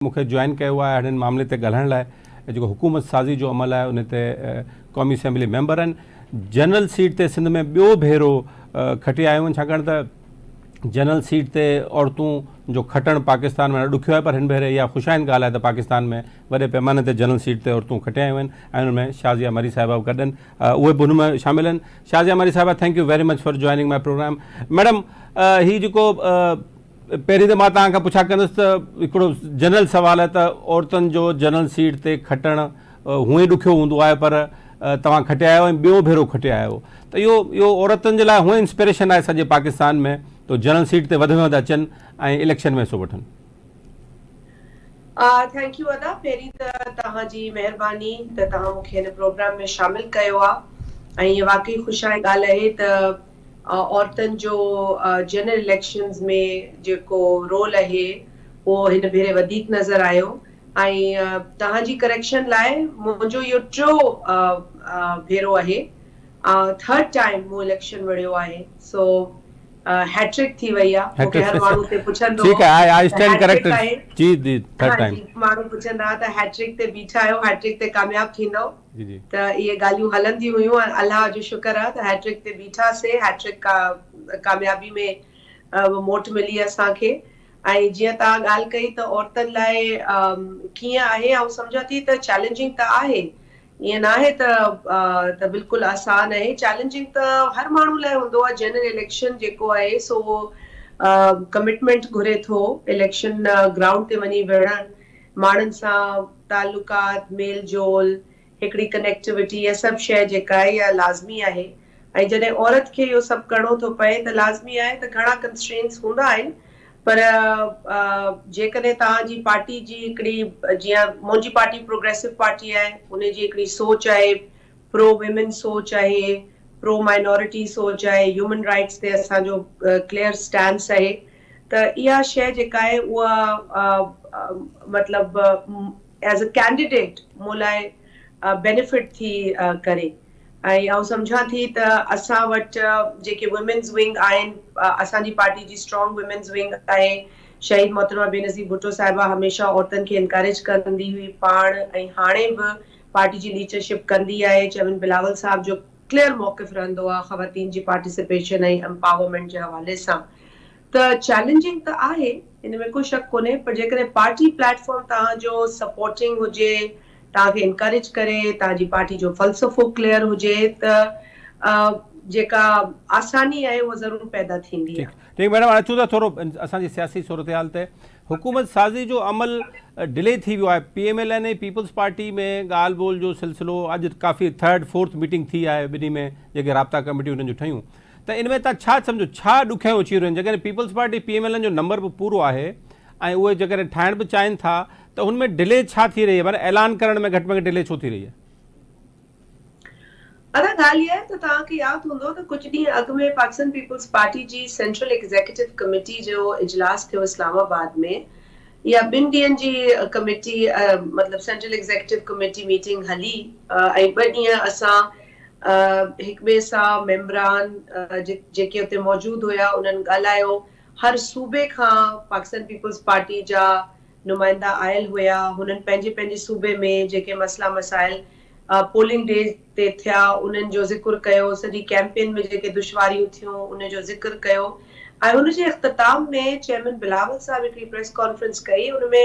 مون کي جوائن ڪيو آهي اهڙن معاملي تي ڳالهائڻ لاء جيڪو حڪومت سازي جو عمل آهي ان تي قومي اسيمبلي ميمبر آهن جنرل سيٽ تي سنڌ ۾ ٻيو ڀيرو کٽي آيون آهن ڇاڪاڻ ته جنرل سيٽ تي عورتون جو کٽڻ پاڪستان ۾ ڏکيو آهي پر هن ڀيري اها خوشائند ڳالهه آهي ته پاڪستان ۾ وڏي پيماني تي جنرل سيٽ تي عورتون کٽي آيون آهن ۽ ان ۾ شازيه مري صاحبه به گڏ آهن اهي به ان ۾ شامل آهن شازيه مري صاحبه thank you very much for joining my programme madam هي جيڪو پهرين ته مان توهان کان پڇا ڪندس ته هڪڙو جنرل سوال آهي ته عورتن جو جنرل سيٽ تي کٽڻ هونئن ئي ڏکيو هوندو آهي پر توهان کٽيا آهيو ۽ ٻيو ڀيرو کٽيا آهيو ته اهو اهو عورتن جي لاء هونئن انسپريشن آهي سڄي پاڪستان ۾ ته جنرل سيٽ تي وڌ ۾ وڌ اچن ۽ اليڪشن ۾ حصو وٺن. Thank you ادا پهرين ته توهان جي مهرباني ته توهان مون کي هن پروگرام ۾ شامل ڪيو آهي ۽ هي واقعي خوش آئند ڳالهه آهي ته عورتن جو جنرل اليڪشنز ۾ جيڪو رول اهي اهو هن ڀيري وڌيڪ نظر آيو ۽ توهان جي ڪريڪشن لاء منهنجو اهو ٽيو ڀيرو اهي ٿرڊ ٽائيم مون اليڪشن وڙهيو آهي سو هيٽرڪ ٿي وئي آهي مون کي هر ماڻهو تي پڇندو ٺيڪ آهي I stand corrected جي جي ٿرڊ ٽائيم ماڻهو پڇندا ته هيٽرڪ تي بيٺا آهيو هيٽرڪ تي ڪامياب ٿيندو ته اهي ڳالهيون هلنديون هيون ۽ الله جو شڪر آهي ته هيٽرڪ تي بيٺاسي هيٽرڪ ڪاميابي ۾ موٽ ملي اسان کي ۽ جيئن توهان ڳالهه ڪئي ته عورتن لاء ڪيئن آهي آئون سمجهان ٿي ته چئلينجنگ ته آهي ائين ناهي ته ته بلڪل آسان آهي چئلينجنگ ته هر ماڻهو لاء هوندو آهي جنرل اليڪشن جيڪو آهي سو اهو ڪمٽمينٽ گهري ٿو اليڪشن گرائونڊ تي وڃي وڙهڻ ماڻهن سان تعلقات، ميل جول، هڪڙي ڪنيڪٽيوٽي اها سڀ شيء جيڪا آهي اها لازمي آهي ۽ جڏهن عورت کي اهو سڀ ڪرڻو ٿو پئي ته لازمي آهي ته گهڻا ڪنسٽرينٽس هوندا آهن پر جيڪڏهن توهان جي پارٽي جي هڪڙي جيئن منهنجي پارٽي پروگريسو پارٽي آهي ان جي هڪڙي سوچ آهي پرو ويمن سوچ آهي پرو مائنورٽي سوچ آهي هيومن رائٽس تي اسان جو ڪليئر اسٽينس آهي ته اها شيء جيڪا آهي اها مطلب ايز ا ڪينڊيڊيٽ مون لاء بينيفٽ ٿي ڪري ۽ آئون سمجهان ٿي ته اسان وٽ جيڪي وومينز ونگ آهن اسان جي پارٽي جي اسٽرانگ وومينز ونگ آهي شهيد محترمه بينظير ڀٽو صاحبه هميشه عورتن کي انڪريج ڪندي هئي پاڻ ۽ هاڻي به پارٽي جي ليڊرشپ ڪندي آهي چيئرمين بلاول صاحب جو ڪليئر موقف رهندو آهي خواتين جي پارٽيسپيشن ۽ امپاورمينٽ جي حوالي سان ته چئلينجنگ ته آهي ان ۾ ڪو شڪ ڪونهي پر جيڪڏهن پارٽي پليٽ فارم توهان جو سپورٽنگ هجي توهان کي انڪريج ڪري توهان جي پارٽي جو فلسفو ڪليئر هجي ته جيڪا آساني آهي اها ضرور پيدا ٿيندي آهي. ٺيڪ ميڊم هاڻي اچون ٿا ٿورو اسان جي سياسي صورتحال تي حڪومت سازي جو عمل ڊلي ٿي ويو آهي P M L N ۽ peoples party ۾ ڳالهه ٻولهه جو سلسلو اڄ ڪافي ٿرڊ فورٿ ميٽنگ ٿي آهي ٻنهي ۾ جيڪي رابطا ڪميٽيون انهن جون ٺهيون ته ان ۾ تان ڇا سمجهو ڇا ڏکيائيون اچي رهيون آهن جيڪڏهن peoples party P M L N جو نمبر به پورو آهي ۽ اهي جيڪڏهن ٺاهڻ به چاهين ٿا ته ان ۾ ڊلي ڇا ٿي رهي آهي معنيٰ اعلان ڪرڻ ۾ گهٽ ۾ گهٽ ڊلي ڇو ٿي رهي آهي. ادا ڳالهه اها آهي ته توهان کي ياد هوندو ته ڪجهه ڏينهن اڳ ۾ پاڪستان پيپلز پارٽي جي سينٽرل ايگزيڪيٽو ڪميٽي جو اجلاس ٿيو اسلام آباد ۾ اها ٻن ڏينهن جي ڪميٽي مطلب سينٽرل ايگزيڪيٽو ڪميٽي ميٽنگ هلي ۽ ٻه ڏينهن اسان هڪ ٻئي سان ميمبران جيڪي اتي موجود هيا انهن ڳالهايو هر صوبي کان پاڪستان پيپلز پارٽي جا نمائندا آيل هيا، هنن پنهنجي پنهنجي صوبي ۾ جيڪي مسئلا مسائل پولنگ ڊي تي ٿيا انهن جو ذڪر ڪيو، سڄي ڪيمپين ۾ جيڪي دشواريون ٿيون ان جو ذڪر ڪيو ۽ ان جي اختتام ۾ چيئرمين بلاول صاحب هڪڙي پريس ڪانفرنس ڪئي ان ۾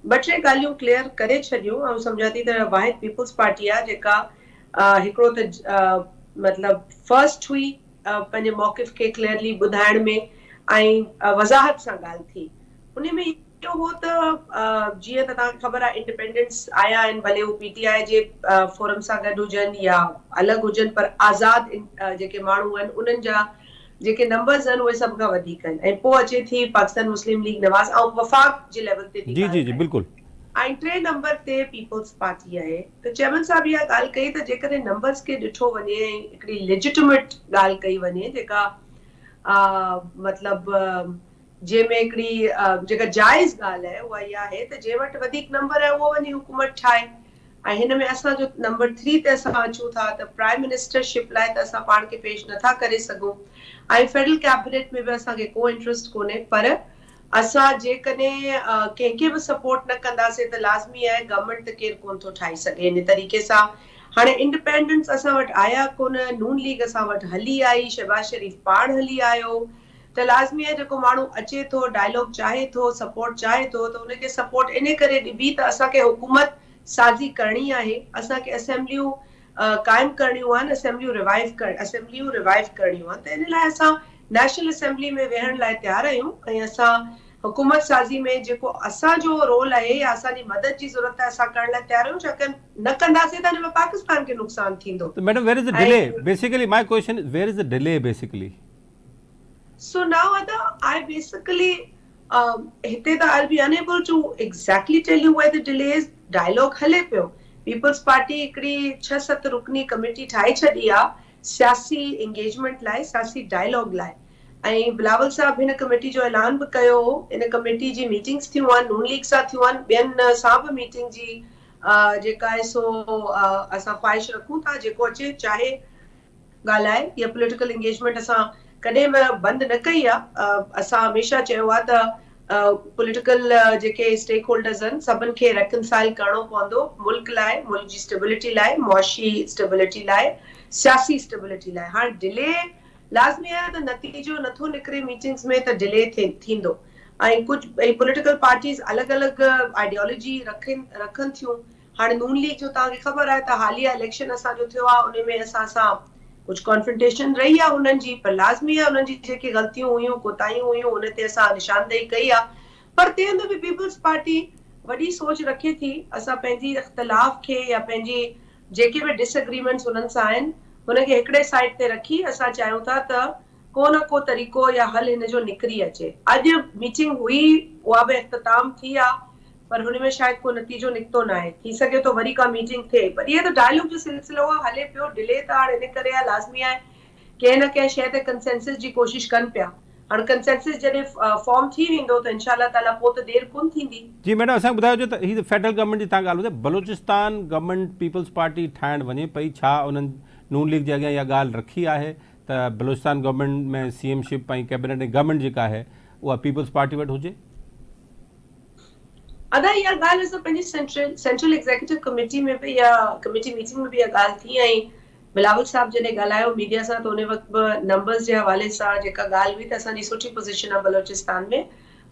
ٻه ٽي ڳالهيون ڪليئر ڪري ڇڏيون آئون سمجهان ٿي ته واحد پيپلز پارٽي آهي جيڪا هڪڙو ته مطلب فرسٽ هئي پنهنجي موقف کي ڪليئرلي ٻڌائڻ ۾ ۽ وضاحت سان ڳالهه ٿي انهي ۾ اهو هو ته جيئن ته توهان کي خبر آهي انڊيپينڊنٽس آيا آهن ڀلي هو پي ٽي آء جي فورم سان گڏ هجن يا الڳ هجن پر آزاد جيڪي ماڻهو آهن انهن جا جيڪي نمبرز آهن اهي سڀ کان وڌيڪ آهن ۽ پوء اچي ٿي پاڪستان مسلم ليگ نواز آئون وفاق جي ليول تي ٿي جي جي جي بلڪل ۽ ٽئين نمبر تي پيپلز پارٽي آهي ته چيئرمين صاحب اها ڳالهه ڪئي ته جيڪڏهن نمبرز کي ڏٺو وڃي ۽ هڪڙي ليجٽميٽ ڳالهه ڪئي وڃي جيڪا مطلب جنهن ۾ هڪڙي جيڪا جائز ڳالهه آهي اها اها آهي ته جنهن وٽ وڌيڪ نمبر آهي اهو وڃي حڪومت ٺاهي ۽ هن ۾ اسان جو نمبر ٿري تي اسان اچون ٿا ته پرائم منسٽر شپ لاء ته اسان پاڻ کي پيش نٿا ڪري سگهون ۽ فيڊرل ڪيبنيٽ ۾ به اسان کي ڪو انٽرسٽ ڪونهي پر اسان جيڪڏهن ڪنهن کي به سپورٽ نه ڪنداسين ته لازمي آهي گورنمينٽ ته ڪير ڪونه ٿو ٺاهي سگهي ان طريقي سان هاڻي انڊپينڊنٽس اسان وٽ آيا ڪونه نون ليگ اسان وٽ هلي آئي شهباز شريف پاڻ هلي آيو ته لازمي آهي جيڪو ماڻهو اچي ٿو ڊائلاگ چاهي ٿو سپورٽ چاهي ٿو ته ان کي سپورٽ ان ڪري ڏبي ته اسان کي حڪومت سازي ڪرڻي آهي اسان کي اسيمبليون قائم ڪرڻيون آهن اسيمبليون ريوائيو ڪر اسيمبليون ريوائيو ڪرڻيون آهن ته ان لاء اسان نيشنل اسيمبلي ۾ ويهڻ لاء تيار آهيون ۽ اسان حڪومت سازي ۾ جيڪو اسان جو رول آهي يا اسان جي مدد جي ضرورت آهي اسان ڪرڻ لاء تيار آهيون ڇاڪاڻ نه ڪنداسين ته ان ۾ پاڪستان کي نقصان ٿيندو. ته madam where is the delay basically my question is where is the delay basically. So now ادا آء بيسيڪلي هتي ته I be unable to exactly tell you where the delay is dialogue هلي پيو پيپلز پارٽي هڪڙي ڇهه ست رڪني committee ٺاهي ڇڏي آ سياسي انگيجمينٽ لاء سياسي ڊائلاگ لاء ۽ بلاول صاحب هن ڪميٽي جو اعلان به ڪيو هو ان ڪميٽي جي ميٽنگس ٿيون آهن نون ليگ سان ٿيون آهن ٻين سان به ميٽنگ جي جيڪا آهي سو اسان خواهش رکون ٿا جيڪو اچي چاهي ڳالهائي يا پوليٽيڪل انگيجمينٽ اسان ڪڏهن به بند نه ڪئي آ اسان هميشه چيو آ ته پوليٽيڪل جيڪي اسٽيڪ هولڊرز آهن سڀن کي ريڪنسائل ڪرڻو پوندو ملڪ لاء ملڪ جي اسٽيبلٽي لاء معاشي اسٽيبلٽي لاء سياسي اسٽيبلٽي لاء هاڻ ڊلي لازمي آهي ته نتيجو نٿو نڪري ميٽنگز ۾ ته ڊلي ٿيندو ۽ ڪجهه پوليٽيڪل پارٽيز الڳ الڳ آئيڊيالوجي رکن رکن ٿيون هاڻي نون ليگ جو توهان کي خبر آهي ته حاليه اليڪشن اسان جو ٿيو آهي ان ۾ اسان سان ڪجهه ڪانفرنٽيشن رهي آهي انهن جي پر لازمي آهي انهن جي جيڪي غلطيون هيون ڪوتاهيون هيون ان تي اسان نشاندهي ڪئي آهي پر تنهن هوندي به پيپلز پارٽي وڏي سوچ رکي ٿي اسان پنهنجي اختلاف کي يا پنهنجي جيڪي به ڊس اگريمينٽس انهن سان آهن ان کي هڪڙي سائيڊ تي رکي اسان چاهيون ٿا ته ڪو نه ڪو طريقو يا حل هن جو نڪري اچي. اڄ ميٽنگ هئي اها به اختتام ٿي آ پر هن ۾ شايد ڪو نتيجو نڪتو ناهي. ٿي سگهي ٿو وري ڪا ميٽنگ ٿئي پر اهي ته ڊائلاگ جو سلسلو آ هلي پيو ڊلي ته هاڻ ان ڪري آ لازمي آهي ڪنهن نه ڪنهن شيء تي ڪنسينسس جي ڪوشش ڪن پيا. هاڻ ڪنسينسس جڏهن فارم ٿي ويندو ته انشاء الله تعاليٰ پوء ته دير ڪونه ٿيندي. جي ميڊم اسان کي ٻڌايو جو ته هي ته فيڊرل گورنمينٽ جي تان ڳالهه ٻڌائي بلوچستان گورنمينٽ پيپلز پارٽي ٺاهڻ وڃي پئي ڇا انهن نون ليگ جي اڳيان اها ڳالهه رکي آهي ته Balochistan government ۾ C M ship ۽ cabinet ۽ government جيڪا آهي اها پيپلز پارٽي وٽ هجي. ادا اها ڳالهه اسان پنهنجي سينٽرل سينٽرل ايگزيڪيوٽو ڪميٽي ۾ به اها ڪميٽي ميٽنگ ۾ به اها ڳالهه ٿي ۽ بلاول صاحب جڏهن ڳالهايو ميڊيا سان ته ان وقت به نمبرز جي حوالي سان جيڪا ڳالهه هئي ته اسان جي سٺي پوزيشن آهي بلوچستان ۾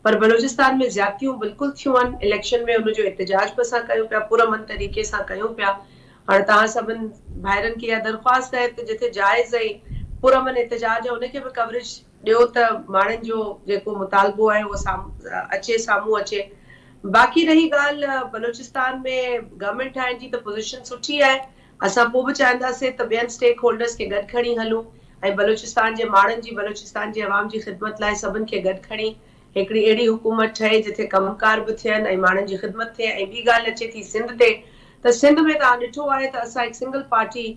پر بلوچستان ۾ زيادتيون بلڪل ٿيون آهن اليڪشن ۾ ان جو احتجاج به اسان ڪيون پيا پرامن طريقي سان ڪيون پيا هاڻ توهان سڀن ڀائرن کي اها درخواست آهي ته جتي جائز ۽ پرامن احتجاج آهي ان کي به ڪوريج ڏيو ته ماڻهن جو جيڪو مطالبو آهي اهو اچي سامهون اچي. باقي رهي ڳالهه بلوچستان ۾ گورنمينٽ ٺاهڻ جي ته پوزيشن سٺي آهي اسان پوء به چاهينداسين ته ٻين اسٽيڪ هولڊرز کي گڏ کڻي هلون ۽ بلوچستان جي ماڻهن جي بلوچستان جي عوام جي خدمت لاء سڀن کي گڏ کڻي هڪڙي اهڙي حڪومت ٺهي جتي ڪم ڪار به ٿين ۽ ماڻهن جي خدمت ٿئي ۽ ٻي ڳالهه اچي ٿي سنڌ تي ته سنڌ ۾ توهان ڏٺو آهي ته اسان هڪ سنگل پارٽي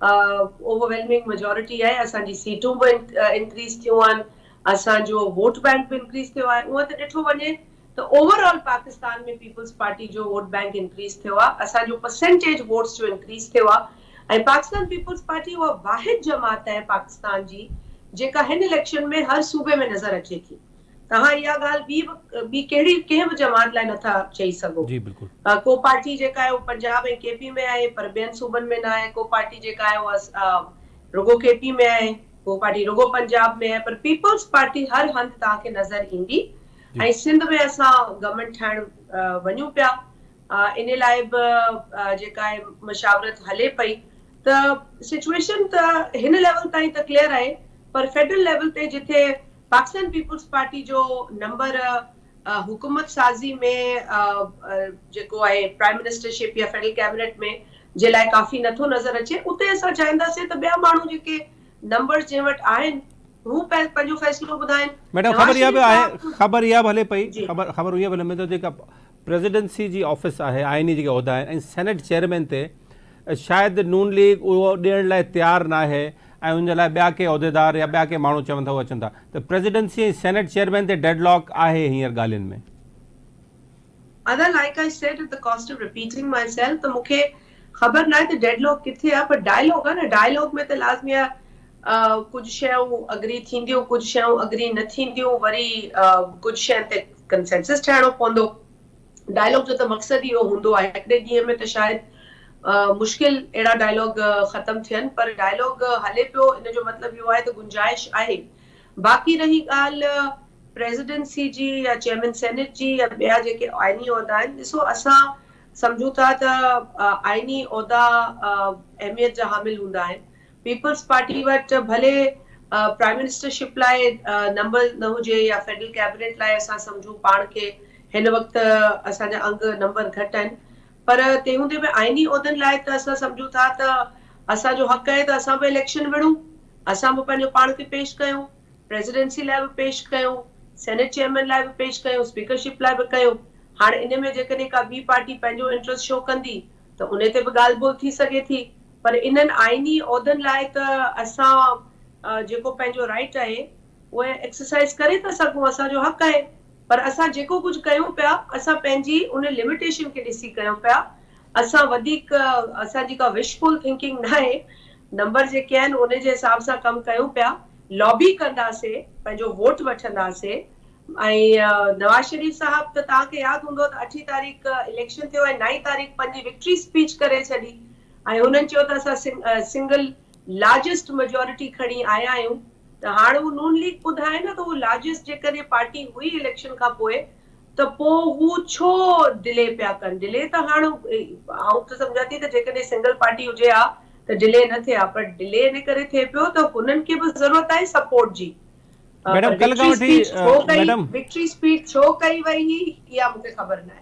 اوورويلمنگ ميجارٽي آهي اسان جي سيٽون به انڪريز ٿيون آهن اسان جو ووٽ بينڪ به انڪريز ٿيو آهي اونئن ته ڏٺو وڃي ته over all Pakistan ۾ peoples party جو ووٽ بينڪ انڪريز ٿيو آهي اسان جو پرسنٽيج ووٽس جو انڪريز ٿيو آهي ۽ پاڪستان پيپلز پارٽي اها واحد جماعت آهي پاڪستان جي جيڪا هن اليڪشن ۾ هر صوبي ۾ نظر اچي ٿي. توهان اها ڳالهه ٻي به ٻي ڪهڙي ڪنهن به جماعت لاء نٿا چئي سگهو. جي بلڪل. ڪو پارٽي جيڪا آهي اها پنجاب ۽ ڪي پي ۾ آهي پر ٻين صوبن ۾ نه آهي، ڪو پارٽي جيڪا آهي اها رڳو ڪي پي ۾ آهي، ڪو پارٽي رڳو پنجاب ۾ آهي پر پيپلز پارٽي هر هنڌ توهان کي نظر ايندي ۽ سنڌ ۾ اسان گورنمينٽ ٺاهڻ وڃون پيا ان لاء به جيڪا آهي مشاورت هلي پئي ته سچوئيشن ته هن ليول تائين ته ڪليئر آهي پر فيڊرل ليول تي جتي پاڪستان پيپلز پارٽي جو نمبر حڪومت سازي ۾ جيڪو آهي پرائم منسٽر شپ يا فيڊرل ڪيبنيٽ ۾ جي لاء ڪافي نٿو نظر اچي اتي اسان چاهينداسين ته ٻيا ماڻهو جيڪي نمبرز جنهن وٽ آهن هو پنهنجو فيصلو ٻڌائين. ميڊم خبر اها به آهي خبر اها به هلي پئي خبر خبر اها به هلي پئي ته جيڪا پريزيڊنسي جي آفيس آهي آئيني جيڪي عهدا آهن ۽ سينيٽ چيئرمين تي شايد نون ليگ اهو ڏيڻ لاء تيار ناهي ۽ ان جي لاء ٻيا ڪي عهديدار يا ٻيا ڪي ماڻهو چون ٿا اهي اچن ٿا ته پريزيڊنسي ۽ سينيٽ چيئرمين تي ڊيڊ لاڪ آهي هينئر ڳالهين ۾. ادا like I said at the cost of repeating myself ته مون کي خبر ناهي ته ڊيڊ لاڪ ڪٿي آهي پر ڊائلاگ آهي نه ڊائلاگ ۾ ته لازمي آهي. ڪجهه شيون اگري ٿينديون، ڪجهه شيون اگري نه ٿينديون، وري ڪجهه شين تي ڪنسينسس ٺاهڻو پوندو. ڊائلاگ جو ته مقصد ئي اهو هوندو آهي. هڪڙي ڏينهن ۾ ته شايد مشڪل اهڙا ڊائلاگ ختم ٿين پر ڊائلاگ هلي پيو ان جو مطلب اهو آهي ته گنجائش آهي. باقي رهي ڳالهه پريزيڊنسي جي يا چيئرمين سينيٽ جي يا ٻيا جيڪي آئيني عهدا آهن، ڏسو اسان سمجهون ٿا ته آئيني عهدا اهميت جا حامل هوندا آهن. پيپلز پارٽي وٽ ڀلي پرائم منسٽر شپ لاء نمبر نه هجي يا فيڊرل ڪيبنيٽ لاء اسان سمجهون پاڻ کي هن وقت اسان جا انگ نمبر گهٽ آهن پر تنهن هوندي به آئيني عهدن لاء ته اسان سمجهون ٿا ته اسان جو حق آهي ته اسان به اليڪشن وڙهون اسان به پنهنجو پاڻ کي پيش ڪيون پريزيڊنسي لاء به پيش ڪيون سينيٽ چيئرمين لاء به پيش ڪيون اسپيڪر شپ لاء به ڪيون هاڻ ان ۾ جيڪڏهن ڪا ٻي پارٽي پنهنجو انٽرسٽ شو ڪندي ته انهي تي به ڳالهه ٻولهه ٿي سگهي ٿي پر انهن آئيني عهدن لاء ته اسان جيڪو پنهنجو رائيٽ آهي اهي ايڪسرسائيز ڪري ٿا سگهون اسان جو حق آهي پر اسان جيڪو ڪجهه ڪيون پيا اسان پنهنجي ان لميٽيشن کي ڏسي ڪيون پيا اسان وڌيڪ اسان جي ڪا وشفل ٿنڪنگ ناهي نمبر جيڪي آهن انهي جي حساب سان ڪم ڪيون پيا لابي ڪنداسي پنهنجو ووٽ وٺنداسي ۽ نواز شريف صاحب ته توهان کي ياد هوندو ته اٺين تاريخ اليڪشن ٿيو ۽ نائين تاريخ پنهنجي وڪٽري اسپيچ ڪري ڇڏي ۽ هنن چيو ته اسان سنگل لارجسٽ ميجارٽي کڻي آيا آهيون ته هاڻ هو نون ليگ ٻڌائي نه ته هو لارجسٽ جيڪڏهن پارٽي هئي اليڪشن کان پوء ته پوء هو ڇو ڊلي پيا ڪن ڊلي ته هاڻ آئون ته سمجهان ٿي ته جيڪڏهن سنگل پارٽي هجي ها ته ڊلي نه ٿئي ها پر ڊلي ان ڪري ٿئي پيو ته هنن کي به ضرورت آهي سپورٽ جي. ميڊم پر ڪلهه کان وڪٽري وٺي اسپيچ ڇو ڪئي ميڊم وڪٽري اسپيچ ڇو ڪئي وئي هئي اها مون کي خبر ناهي.